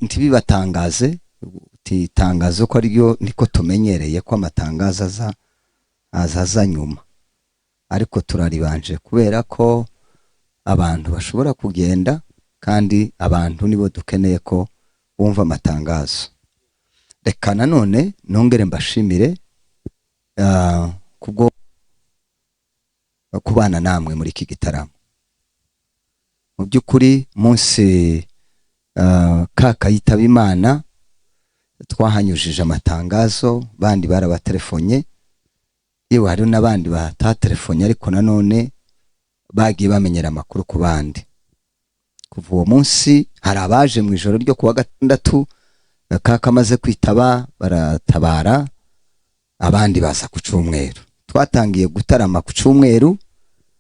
Ntibibatangaze itangazo ko ariryo niko tumenyereye ko amatangazo aza nyuma, ariko turaribanje kubera ko abantu bashobora kugenda, kandi abantu nibo dukeneye ko bumva amatangazo. Reka nanone nongere mbashimire kubwo kubana namwe muri iki gitaramo. Mu by'ukuri munsi kaka yitaba Imana twahanyujije amatangazo, bandi barabatelefonye, yewe hari n'abandi batatelefonnye, ariko nanone bagiye bamenyera amakuru ku bandi. Kuva uwo munsi hari abaje mu ijoro ryo kuwa gatandatu kaka amaze kwitaba baratabara, abandi baza ku cyumweru. Twatangiye gutarama ku cyumweru,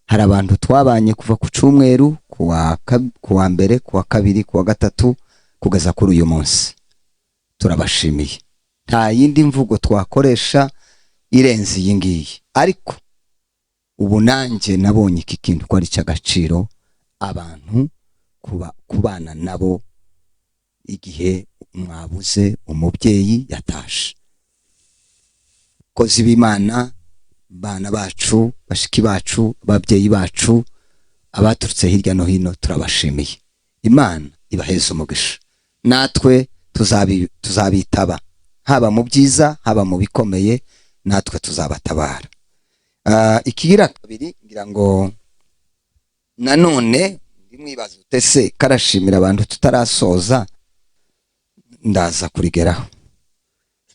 hari abantu twabanye kuva ku cyumweru, kuwa mbere, kuwa kabiri, kuwa gatatu, kugeza kuri uyu munsi. Turabashimiye, nta yindi mvugo twakoresha irenze iyi ngiyi, ariko ubu nanjye nabonye iki kintu ko ari icy'agaciro, abantu kubana nabo igihe mwabuze umubyeyi yatashe. Kozi b'Imana, bana bacu, bashiki bacu, ababyeyi bacu, abaturutse hirya no hino, turabashimiye. Imana ibaheze umugisha, natwe tuzabitaba haba mu byiza, haba mu bikomeye, natwe tuzabatabara. Ikigira kabiri, ngira ngo nanone ndimwibaza utese karashimira abantu tutarasoza, ndaza kurigeraho.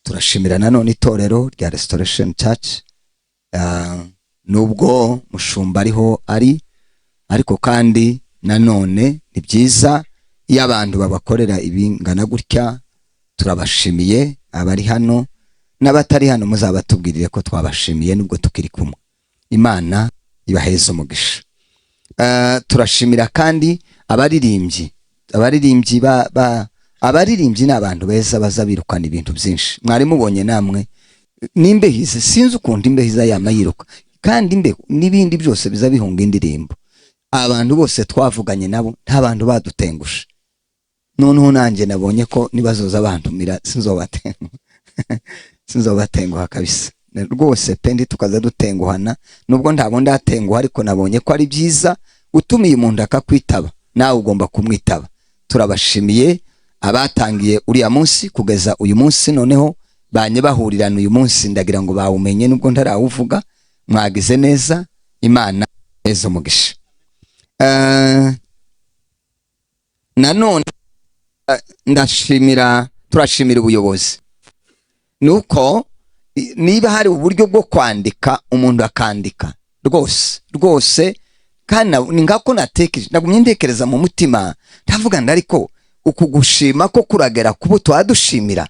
Turashimira nanone itorero rya Restoration Church, nubwo mushumba ariho ari, ariko kandi nanone ni byiza iyo abantu babakorera ibingana gutya. Turabashimiye abari hano n'abatari hano, muzabatubwirire ko twabashimiye nubwo tukiri kumwe. Imana ibaheze umugisha. Turashimira kandi abaririmbyi. Abaririmbyi ba abaririmbyi ni abantu beza baza birukana ibintu byinshi. Mwari mubonye namwe n'imbehize, sinzi ukuntu imbehiza yama yiruka, kandi imbeho n'ibindi byose biza bihunga indirimbo. Abantu bose twavuganye nabo nta bantu badutengusha. Noneho nanjye nabonye ko nibazoza bantumira sinzobatenguha, sinzobatenguha kabisa rwose pe, ndi tukaza dutenguhana, nubwo ntabwo ndatenguha, ariko nabonye ko ari byiza utumiye umuntu akakwitaba, nawe ugomba kumwitaba. Turabashimiye abatangiye uriya munsi kugeza uyu munsi, noneho banye bahurirana uyu munsi, ndagira ngo bawumenye nubwo ntarawuvuga. Mwagize neza, Imana neza umugisha. Nanone ndashimira, turashimira ubuyobozi, nuko niba hari uburyo bwo kwandika umuntu akandika rwose rwose, kandi ni ngako natekereje, nagumye ntekereza mu mutima, ndavuga ngo ariko uku gushima ko kuragera kubo twadushimira.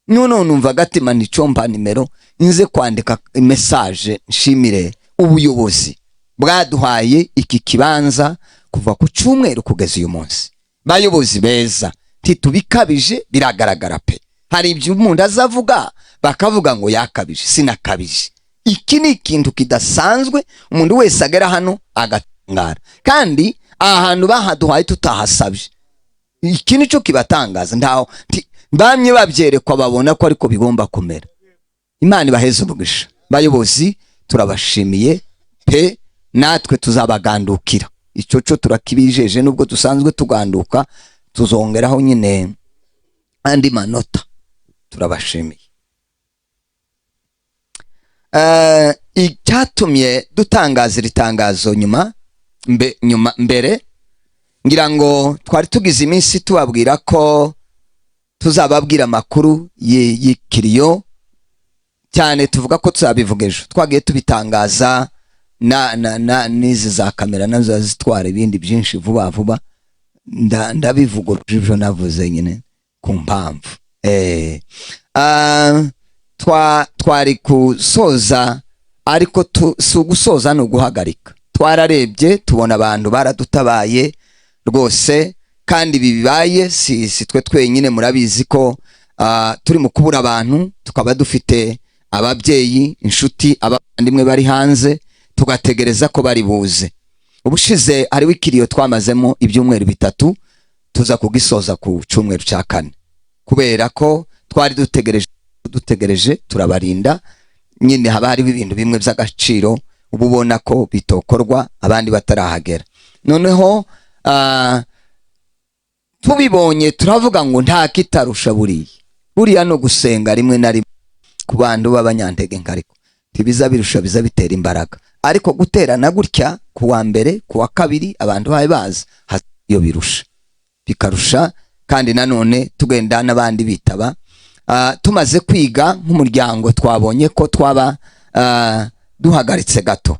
None numva agatima nicyo mpa nimero nze kwandika message nshimire ubuyobozi bwaduhaye iki kibanza kuva ku cyumweru kugeza uyu munsi. Bayobozi beza, ntitubikabije, biragaragara pe. Hari ibyo umuntu azavuga bakavuga ngo yakabije, sinakabije. Iki ni ikintu kidasanzwe, umuntu wese agera hano agatangara, kandi aha hantu bahaduhaye tutahasabye. Iki nicyo kibatangaza, ntaho bamye babyerekwa babona ko ariko bigomba kumera. Imana ibaheze umugisha bayobozi, turabashimiye pe, natwe tuzabagandukira, icyo cyo turakibijeje. Nubwo dusanzwe tuganduka, tuzongeraho nyine andi manota. Turabashimiye. Icyatumye dutangaza iri tangazo nyuma nyuma mbere, ngira ngo twari tugize iminsi tubabwira ko tuzababwira amakuru y'ikiriyo cyane, tuvuga ko tuzabivuga ejo. Twagiye tubitangaza na n'izi za kamera nazo zitwara ibindi byinshi vuba vuba. Ndabivuguruje ibyo navuze nyine ku mpamvu twari gusoza, ariko si ugusoza, ni uguhagarika. Twararebye tubona abantu baradutabaye rwose, kandi ibi bibaye si twe twenyine. Murabizi ko turi mu kubura abantu, tukaba dufite ababyeyi, inshuti, abavandimwe bari hanze, tugategereza ko bari buze. Ubushize hariho ikiriyo twamazemo ibyumweru 3. Tuza kugisoza ku cyumweru cya kane, kubera ko twari dutegereje turabarinda nyine. Haba hariho ibintu bimwe by'agaciro uba ubona ko bitokorwa abandi batarahagera. Noneho tubibonye turavuga ngo nta kitarusha buriya no gusenga rimwe na rimwe ku bantu b'abanyantege nke, ariko ntibiza birusha, biza bitera imbaraga. Ariko guterana gutya ku wa mbere, ku wa kabiri, abantu babe baza, iyo birusha bikarusha. Kandi nanone tugenda n'abandi bitaba. Tumaze kwiga nk'umuryango, twabonye ko twaba duhagaritse gato,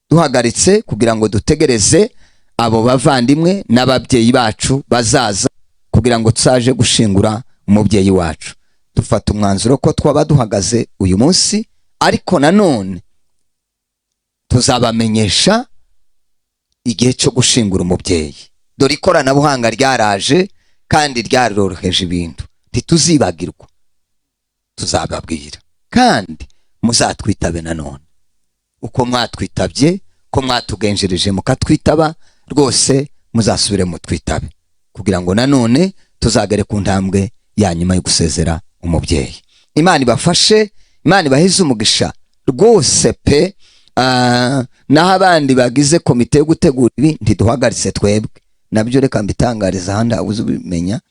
duhagaritse kugira ngo dutegereze abo bavandimwe n'ababyeyi bacu bazaza, kugira ngo tuzaje gushingura umubyeyi wacu. Dufata umwanzuro ko twaba duhagaze uyu munsi, ariko nanone tuzabamenyesha igihe cyo gushingura umubyeyi. Dore ikoranabuhanga ryaraje kandi ryaroroheje ibintu, ntituzibagirwa, tuzababwira kandi muzatwitabe nanone uko mwatwitabye, ko mwatugenjereje mukatwitaba. Rwose muzasubire mutwitabe, kugira ngo nanone tuzagere ku ntambwe ya nyuma yo gusezera umubyeyi. Imana ibafashe, Imana ibahize umugisha rwose pe. Naho abandi bagize komite yo gutegura ibi, ntiduhagaritse twebwe. Nabyo reka mbitangariza ahandi habuze ubimenya,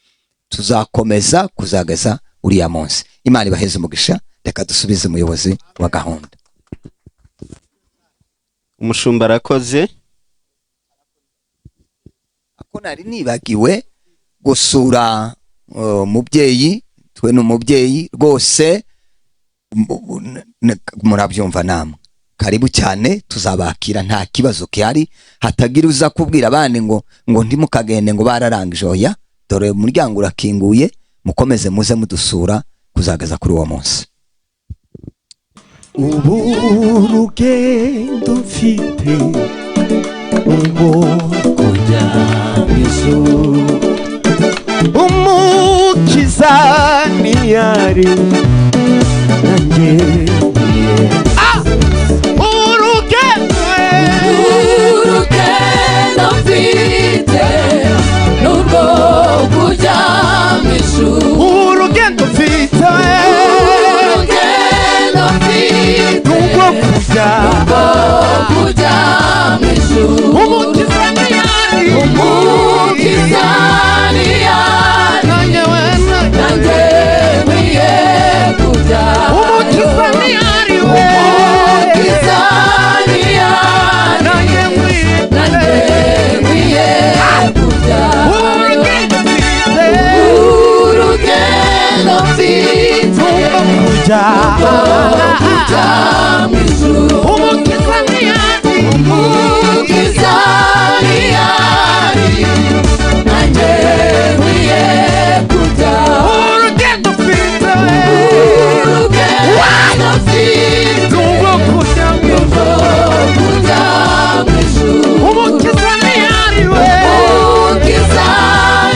tuzakomeza kuzageza uriya munsi. Imana ibaheze umugisha. Reka dusubize umuyobozi wa gahunda. Umushumba arakoze. Ako nari nibagiwe gusura umubyeyi. Twe ni umubyeyi rwose, murabyumva namwe. Karibu cyane, tuzabakira, nta kibazo gihari. Hatagira uza kubwira abandi ngo ntimukagende, ngo bararangije. Oya, dore umuryango urakinguye, mukomeze muze mudusura kuzageza kuri uwo munsi. Ubu urugendo mfite urwo kujya mu ijuru, Umukiza ntiyari nanjye nkwiye urugendo. Urugendo mfite nurwo kujya mu ijuru. Urugendo mfite Urugendo mfite nurwo kujya nurwo kujya mu ijuru. Umukiza ntiyari Umukiza ntiyari nanjye we nanjye nkwiye kujya. Umukiza ntiyari we Umukiza ntiyari nanjye nkwiye nanjye nkwiye kujya. Urugendo mfite Urugendo mfite nurwo kujya kujya mu ijuru. Umukiza ntiyari Umukiza ntiyari nanjye nkwiye kujya. Urugendo mfite Urugendo mfite nurwo kujya mu nurwo kujya mu ijuru. Umukiza ntiyari we Umukiza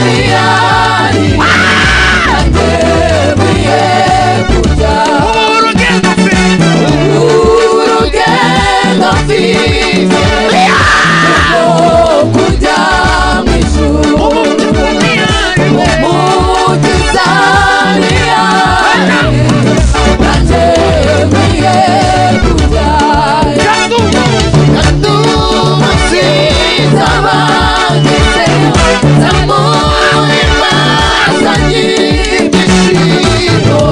ntiyari nanjye nkwiye kujya. Urugendo mfite Urugendo mfite nurwo kujya mu ijuru. Umukiza ntiyari we Umukiza ntiyari nanjye nkwiye kujya. Kandi Kandi umunsi nzabagezeyo, nzamuhimbaza ibyishimo,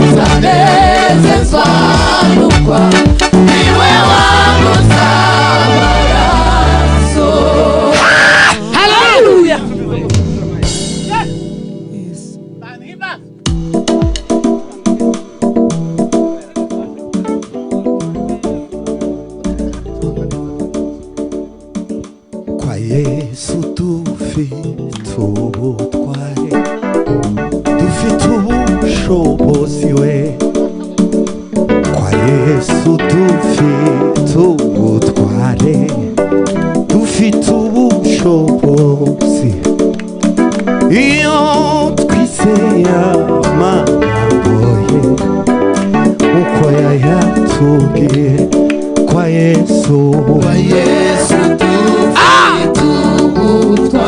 nzanezezwa n'uko niwe wanguze amaraso. Hallelujah. Kwa Yesu dufite ubutware, dufite ubushobozi we. Kwa Yesu dufite ubutware, dufite ubushobozi, iyo twizeye amagambo ye uko yayatubwiye. Kwa Yesu Kwa Yesu dufite ubutware.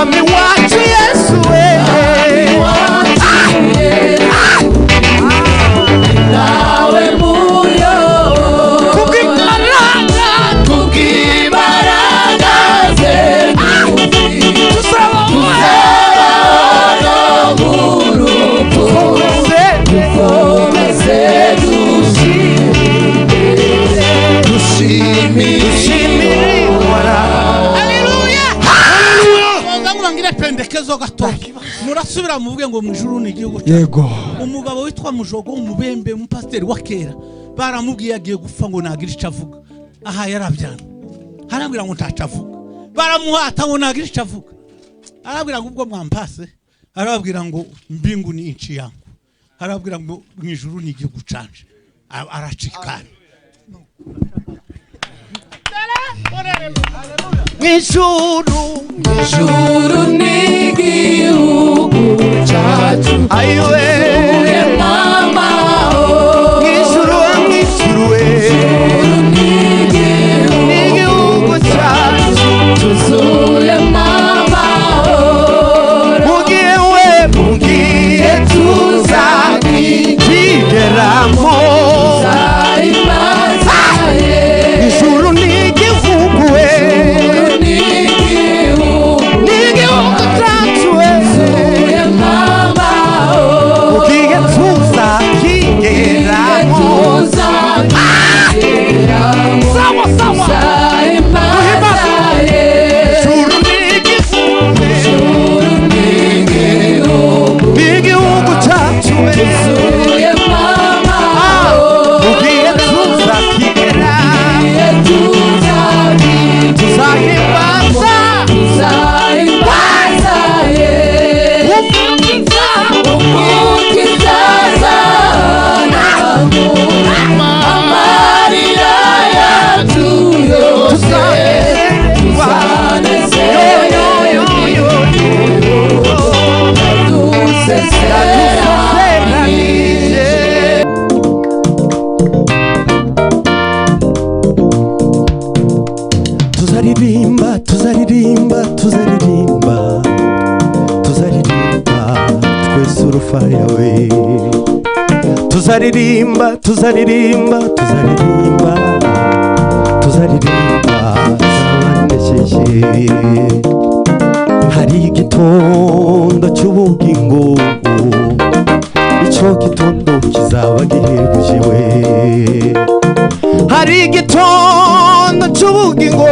Mwami wacu Yesu we, nawe muyo kubw'imbaraga, kubw'imbaraga ze tuzabaho no mu rupfu, dukomeze dushimire, dushimire Uhoraho. Ngo bangire pendekezo gato, murasubira muvuge ngo mu ijuru ni igihugu cyacu. Yego. Umugabo witwa Mujogo w'umubembe, umupasiteri wa kera, baramubwiye agiye gupfa ngo ntagira icyo avuga. Aha yarabyana, arabwira ngo ntacyo avuga. Baramuhata ngo ntagira icyo avuga, arabwira ngo ubwo mwampase, arababwira ngo mbingu ni inchi yangu, arababwira ngo mu ijuru ni igihugu canje. Aracikana. Mw'ijuru, Ijuru ni igihugu cyacu, ayiwe, amahoro. Mw'ijuru, mw'ijuru we, Ijuru ni igihugu ni igihugu cyacu, cyuzuyemo amahoro. Mugihe we, mugihe tuzakigeramo, Tuzahimbaza Yesu. ijuru ni igihugu we, Ijuru ni igihugu ni igihugu cyacu we, cyuzuyemo amahoro. Mugihe tuzakigeramo, Tuzakigeramo, sawa sawa, tuzahimbaza Yesu. ijuru ni igihugu we, Ijuru ni igihugu ni igihugu cyacu we, cyuzuyemo amahoro. Mugihe tuzakigera, tuzahimbaza, Tuzahimbaza Yesu. Umukiza, Umukiza azanamura amarira yacu yose, tuzanezerwa, dusezeranije. Tuzaririmba, tuzaririmba, tuzaririmba, tuzaririmba twese urufaya we, tuzaririmba, tuzaririmba, tuzaririmba, tuzaririmba zabanesheje. Hari igitondo cy'ubugingo, icyo gitondo kizaba gihebuje we. Hari igitondo cy'ubugingo,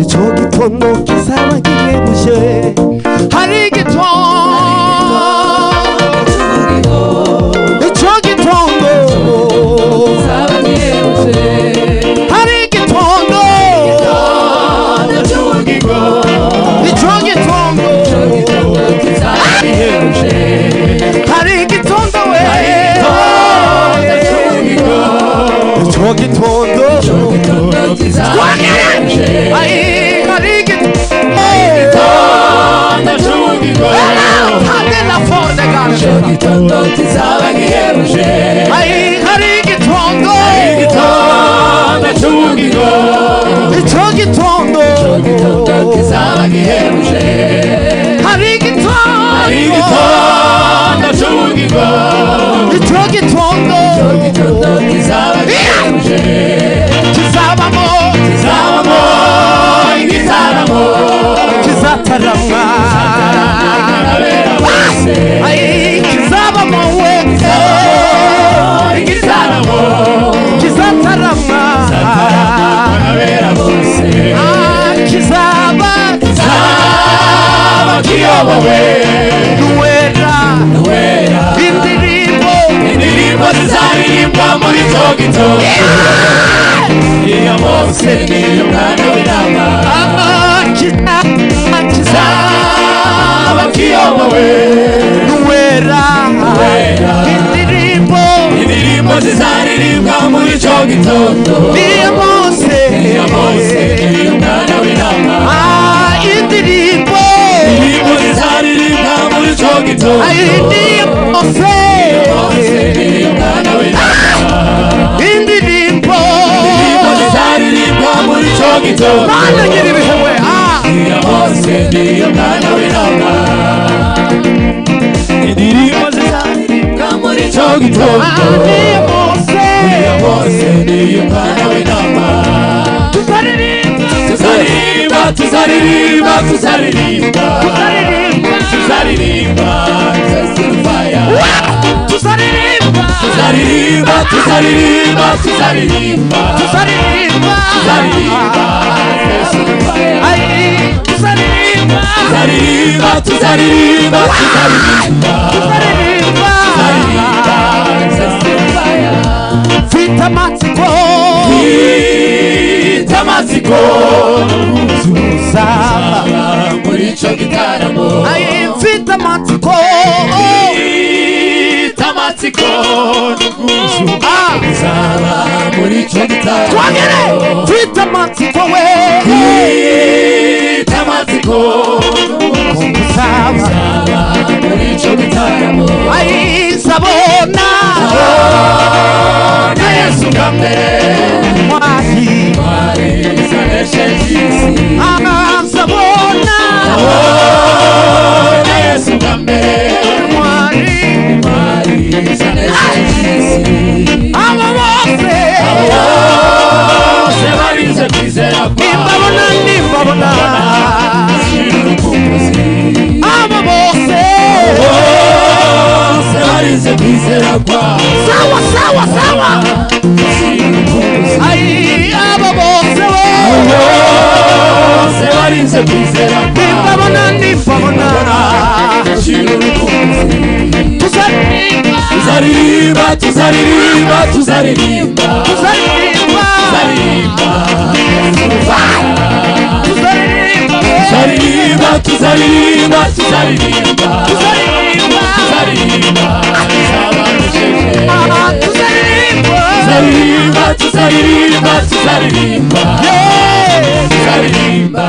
icyo gitondo kizaba gihebuje. Hari igitondo, icyo gitondo, hari igitondo, icyo gitondo, hari igitondo we, icyo gitondo, ai, hari igitondo, Tadela forte gare. Ai, hari igitondo, icyo gitondo, hari igitondo, icyo gitondo, kizabamo, kizataramwa, ai, kizabamo we, kizataramwa, ah, kizaba, Kiyobowe nuwera, Nuwera, indirimbo, indirimbo zizaririmbwa muri icyo gitondo, iyo Mose niyo mwana w'intama, ah, kizaba, aba kiyobowe nuwera, Nuwera, indirimbo, indirimbo zizaririmbwa muri icyo gitondo, niyo Mose, iyo Mose niyo mwana w'intama, ah, indirimbo, indirimbo zizaririmbwa muri icyo gitondo, ai, niyo Mose, Mose niyo mwana w'intama, indirimbo, indirimbo zizaririmbwa muri icyo gitondo, Mana nyiri ibihe we, ah, Iya Mose niyo mwana w'intama. Indirimbo zizaririmbwa muri icyo gitondo. Niyo Mose. Iya Mose niyo mwana w'intama. Tuzaririmba. Tuzaririmba, tuzaririmba, tuzaririmba. Tuzaririmba. Tuzaririmba, testifaya. Tuzaririmba. Tuzaririmba, tuzaririmba, tuzaririmba. Tuzaririmba. Tuzaririmba, testifaya. Ay, tuzaririmba. Tuzaririmba, tuzaririmba, tuzaririmba. Tuzaririmba. Tuzaririmba, testifaya. Mfite amatsiko. Mfite amatsiko Zaba. muri icyo gitaramo. Ay, mfite amatsiko. Mfite amatsiko n'ubwuzu Ah. bizaba muri icyo gitaramo. Twongere. Mfite amatsiko we. Mfite amatsiko n'ubwuzu Zaba. bizaba muri icyo gitaramo. Ay, nzabona. Na Yesu bwa mbere Mwahi. twari zanesheje isi. Ah, nzabona. Na Yesu bwa mbere Mwari. twari zanesheje isi. Abo bose. Bose barize kwizera kwabo. Nimbabona, nimbabona. Shira urukumbuzi. Abo bose. Bose barize kwizera kwabo. Sawa, sawa, sawa. Shira urukumbuzi. Ay, abo bose we. Bose barize kwizera kwabo. Nimbabona, nimbabona. Shira urukumbuzi. Tuzaririmba. Tuzaririmba, tuzaririmba, tuzaririmba. Tuzaririmba. Tuzaririmba. Tuzaririmba we. Tuzaririmba, tuzaririmba, tuzaririmba. Tuzaririmba. Tuzaririmba, tuzabanesheje. Ah, tuzaririmba. Tuzaririmba, tuzaririmba, tuzaririmba. Yeah. Tuzaririmba,